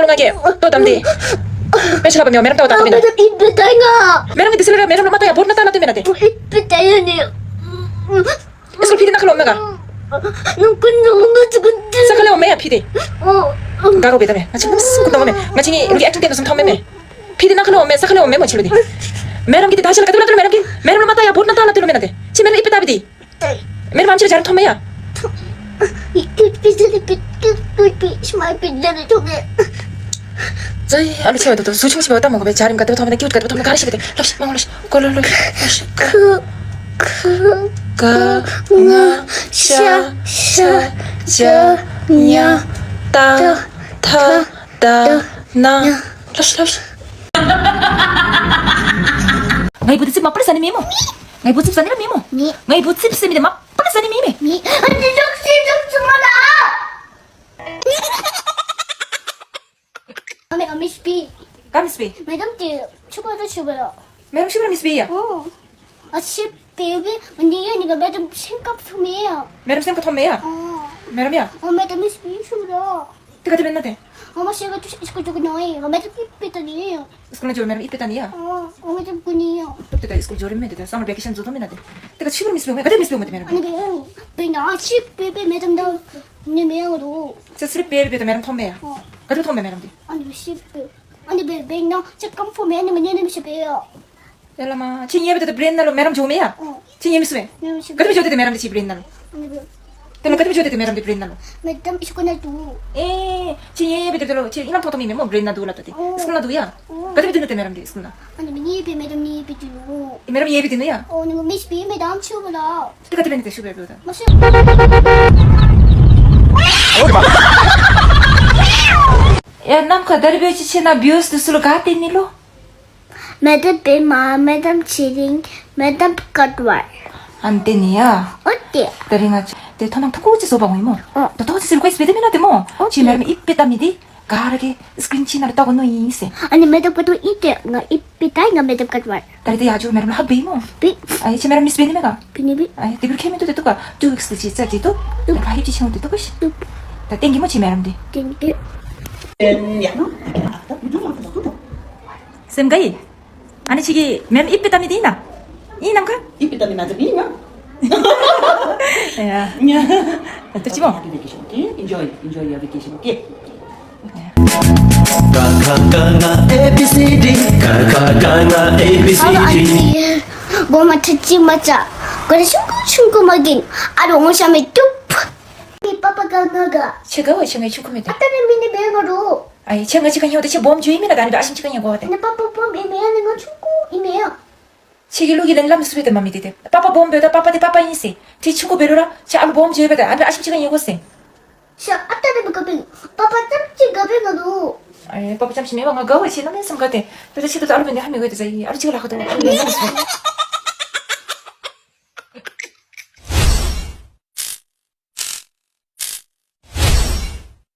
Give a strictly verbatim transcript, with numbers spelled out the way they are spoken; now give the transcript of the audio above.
ང་གིས་ལྟོ་བཏབ་སྟེ། དཔེ་ཆ་ལྷག་པ་མེད་པར་མེ་རམ་ལྟོ་བཏབ་སྟེ་མེན་ན། མེ་རམ་གྱིས་དེ་ཚུ་ལུ་མེ་རམ་ལུ་མ་ལྟ་ཡ་བོཊ་ནང་བལྟ་ལ་སྟེ་མེན་ན་ཏེ། ཨིས་ཀྲུག་ཕི་དེ་ནང་ཁར་ལུ་འོང་མས་ག། ས་ཁ་ལས་འོང་མས་ཡ་ཕི་དེ། ག་རོགས་འབད་ད་མས། ང་བཅས་ནམ་སྐུ་གཏོང་མས། ང་བཅས་ངེའི་ཨེག་ཊིང་སྟོན་དོ་བཟུམ་མཐོང་མས་མས། ཕི་དེ་ནང་ཁར་ལས་འོང་མས། ས་ཁ་ལས་འོང་མས་མོ་ཆི་ལུ་དེ། མེ་རམ་གྱིས་དེ་ད་ཆ་ལས་ག་ཏེ་ལུ་ལྟ་ལུ་མེ་རམ་གྱིས་མེ་རམ་ལུ་མ་ལྟ་ཡ་བོཊ་ནང་བལྟ་ལ་སྟེ་ལོ་མེན་ན་ཏེ། ཁྱོད་མེ་རམ་ཨིད་དཔེ་བལྟ་བི་དེ། མེ་རམ་ཨམ་ཅིག་ར་ཇ་རིསམོ་མཐོང་མས་ཡ། ཙི་ཨ་ལུ་ཆེ་བ་ད་ལྟོ་ཟུག་ཆུང་ཆེ་བ་ལྟ་མ་དགོ་པས། ཇ་རིསམོ་ག་དེ་སྦེ་མཐོང་མས་ན་ཀིའུཊ་ག་དེ་སྦེ་མཐོང་མས་ན་ག་ར་ཤེས་པས་ཏེ། ལྷོད་ཤིག་མ་འོང་། ལྷོད་ཤིག་གོ་ལོ། ལྷོད་ཤིག་ལྷོད་ཤིག་ག་ང་ཤ་ཤ་ཇ་ཉ་ཏ་ཐ་ད་ན། ལྷོད་ཤིག་ལྷོད་ཤིག། ངའི་བུ་འདི་ཙིགཔ་མ་པ་ར་ཟ་ནི་མེད་མོ། ངའི་བུ་ཙིགཔ་ཟ་ནི་ར་མེད་མོ། ངའི་བུ་ཙིགཔ་ཟེར་མི་འདི་མ་པ་ར་ཟ་ནི་མེད་མས། ཨ་མེ་ཨ་མེ་སྤེ། ག་མེ་སྤེ། མེ་རམ་འདི་ཕྱུ་པ་ར་ཕྱུ་པ་ལོ། མེ་རམ་ཕྱུ་པ་ར་མེ་སྤེ་ཡ། ཨོ། ཨ་ཕྱུ་པ་སྦེ་འདི་ཡ་ནི་ག་མེ་རམ་སེམས་ཁར་ཐོན་མས་ཡ། མེ་རམ་སེམས་ཁར་ཐོན་མས་ཡ། ཨོ། མེ་རམ་ཡ། ཨོ་མེ་རམ་མེ་སྤེ་ཕྱུ་པ་ལོ། དེ་ག་དེ་འབད་ན་ཏེ། ཨོ་མ་ཤེས་ག་ཏུ་ཤ་ཨིས་ཀུལ་འགྱོ་གི་ནོ་ཡ། མེ་རམ་ཨིད་དཔེ་བལྟ་ནི་ཡ། ཨིས་ཀུལ་ནང་འགྱོ་མེ་རམ་ཨིད་དཔེ་བལྟ་ནི་ཡ། ཨོ་མེ་རམ་གོ་ནི་ཡ། ཏོག་ཏོ་ད་ཨིས་ཀུལ་འགྱོ་རིམ་མས་ཏེ། ད་སམ་མར་བེ་ཀེ་ཤཱན་འགྱོ་དོ་མེན་ན་ཏེ། དེ་ག་ཕྱུ་པ་ར་མེ་སྤེ་འོང་མས། ག་དེ་མེ་སྤེ་འོང་མས་ཏེ་མེ་རམ་འདི། ཨ་ནི་སྦེ་འབད་ན་ཨ་ཕྱུ་པ་སྦེ་མེ་རམ་འདི་ནི་མེན་ན་ལོ། ཙི་ཙི་ར་སྤེ་སྦེ་ཏེ་མེ་རམ་ཐོན་མས་ཡ། ཨོ། ག་དེ་སྦེ་ཐོན་མས་མེ་རམ་འདི། ཨ་ནི་སྦེ་ཕྱུ་པ་སྦེ། ཨ་ནི་སྦེ་འབད་ན་ཅིག་ཀམ་ཕོརཊ་མེད་ནི་མ་ནི་ནི་མི་ཤེས་པས་ཡ། ཡ་ལ་མ་ཁྱོད་ཉལ་སྦེ་ད་ལྟོ་བེཌ་ནང་ལུ་མེ་རམ་འགྱོཝ་མས་ཡ། ཨོ། ཁྱོད་ཉལ་མི་ཚུགས་པས། ཉལ་མི་ཚུགས། ག་དེ་སྦེ་འགྱོ་དེ་ཏེ་མེ་རམ་འདི་ཁྱོད་བེཌ་ནང་ལུ། ཨ་ནི་སྦེ། དེ་ལས་ག་དེ་སྦེ་འགྱོ་དེ་ཏེ་མེ་རམ་འདི་བེཌ་ནང་ལུ། མེ་རམ་ཨིས་ཀུལ་ནང་འདུག། ཨེ་ཁྱོད་ཉལ་སྦེ་ད་ལྟོ་ཁྱོད་ཨིན་ནམ་མཐོང་མཐོངམ་མས་མོ། བེཌ་ནང་འདུག་སླབ་ད་ཏེ། ཨོ། ཨིས་ཀུལ་ནང་འདུག་ཡ། ཨོ། ག་དེ་སྦེ་འདུག་ན་ཏེ་མེ་རམ་འདི་ཨིས་ཀུལ་ནང་། ཨ་ནི་མེ་ཉལ་སྦེ་མེ་རམ་ཉལ་སྦེ་འདུག། མེ་རམ་ཉལ་སྦེ་འདུག་ནུག་ཡ། ཨོ་ནི་མེ་སྤེ་མེ་རམ་ཕྱུ་པ་ལོ། དེ་ག་དེ་སྦེ་ནི་ཏེ་ཕྱུ་པ་སྦེ་འོང་ད། མ་ཤེས། ཡ་ནམ་མཁའ་ད་རིས་སྦེ་ཅིག་ཆེ་ན་བིའུ་སི་འདི་ཚུ་ལུ་ག་སྟོན་ནི་ལོ། མེ་རམ་པདྨ། མེ་རམ་ཚེ་རིང་། མེ་རམ་སྐལ་བ། ཨ་ནི་སྟོན་ནི་ཡ། ཨོ་ཏེ། ད་རིས་ང་ཏེ་ཐོ་ནམ་ཐུང་ཀུ་ཅིག་བཟོ་བར་འོང་ཡི་མོ། ཨོ། ད་ལྟོ་ཅིག་རི་ཀུ་ཨེསཊ་འབད་དེ་མེན་ན་ཏེ་མོ། ཨོ་ཁྱོད་མེ་རམ་ཨིད་དཔེ་བལྟ་མི་འདི་ག་ར་གིས་སི་ཀི་རིན་ཅིག་ནང་ལུ་བལྟ་དགོ་མནོ་ཡི་ཟེར། ཨ་ནི་མེ་རམ་སྐལ་བ་ཨིན་ཏེ་ང་ཨིད་དཔེ་བལྟ་ཡི། ང་མེ་རམ་སྐལ་བ། ད་རིས་ཏེ་ཡར་འགྱོ་མེ་རམ་ལུ་ཧག་འབད་ཡི་མོ། འབད། ཨའི་ཁྱོད་མེ་རམ་མིསི་འབད་ནི་མས་ག། འབད་ནི་འབད། ཨའི་དེ་འབད་རུང་ཁྱད་མིན་འདུག་ཏེ་འདུག་ག། ཊུ་ཝིཀསི་ཅིག་རྩ་ཅིག་འདུག། འདུག། ད་སྟོན་གེ་མོ་ཁྱོད་མེ་རམ་འདི། སྟོན་གེ། ད་སྟོན་གེ་མོ་ཁྱོད་མེ་རམ་འདི། སེམས་དགའ་ཡི། ཨ་ནི་ཁྱོད་ཀྱིས་མེ་རམ་ཨིད་དཔེ་བལྟ་མི་འདི་ཨིན་ན། ཨིན་ནམ་ག། ཨིད་དཔེ་བལྟ་མི་ན་ཏེ་ཨིན་ན། ཡ། ད་ཅི་མོ། Happy vacation, okay? Enjoy, enjoy your vacation, okay? ཀ་ཁ་ག་ང་ཨེ་བི་སི་ཌི། ཀ་ཁ་ག་ང་ཨེ་བི་སི་ཌི། གོ་མ་ཐུག་ཅི་མ་ཅ། གོ་རེ་ཆུང་ཀུ་ཆུང་ཀུ་མ་གིན། ཨ་རོ་ངོ་ཤ་མེ་ཏུབ། མི་པ་པ་ག་ང་ག། ཁྱོད་ག་བ་ཁྱོད་ངའི་ཆུང་ཀུ་མེ་ཏེ། ཨ་ཏ་ནི་མི་ནི་བེ་ང་རོ། ཨའི་ཁྱོད་ང་ཅིག་ཁར་ཉལཝ་ད་ཁྱོད་སྦོམ་འགྱོ་ཡི་མེན་ན། ད་ཨ་ནི་སྦེ་ཨ་ཞིམ་ཅིག་ཁར་ཉལ་དགོ་པ་ཏེ། ནི་པ་པ་སྦོམ་ཨིན་མེན་ན། ནི་ང་ཆུང་ཀུ་ཨིན་མེན་ན། ཁྱོད་ཀྱིས་ལུག་གི་ལན་སླབ་མི་ཚུགས་པས་ཏེ་མ་མི་འདི་ཏེ། པ་པ་སྦོམ་འབདཝ་ད་པ་པ་འདི་པ་པ་ཨིན་ཟེར། ཁྱོད་ཆུང་ཀུ་འབད་རུང་ར་ཁྱོད་ཨ་ལུ་སྦོམ་འགྱོ་ཡོདཔ་ད་ཨ་ནི་སྦེ་ཨ་ཞིམ་ཅིག་ཁར་ཉལ་དགོ་ཟེར། ཤ་ཨ་ཏ་ནི་མི་ག་པིན། པ་པ་ཙམ་ཅིག་ག་པིན་ང་ལུ། ཨའི་པ་པ་ཙམ་ཅིག་མེན་པར་ང་དགའ་བ་ཅིན་གནམ་མེད་ས་མེད་དགའ་སྟེ། ད་ལྟོ་ཁྱོད་ད་ལྟོ་ཨ་ལུ་འབད་ནི་ཧ་མི་གོ་ཡི་ཏེ་ཟེར། ཨ་ལུ་ཅིག་ལཱ་ཁག་འདུག། ཨ་ལུ་ལཱ་ཁག་འདུག།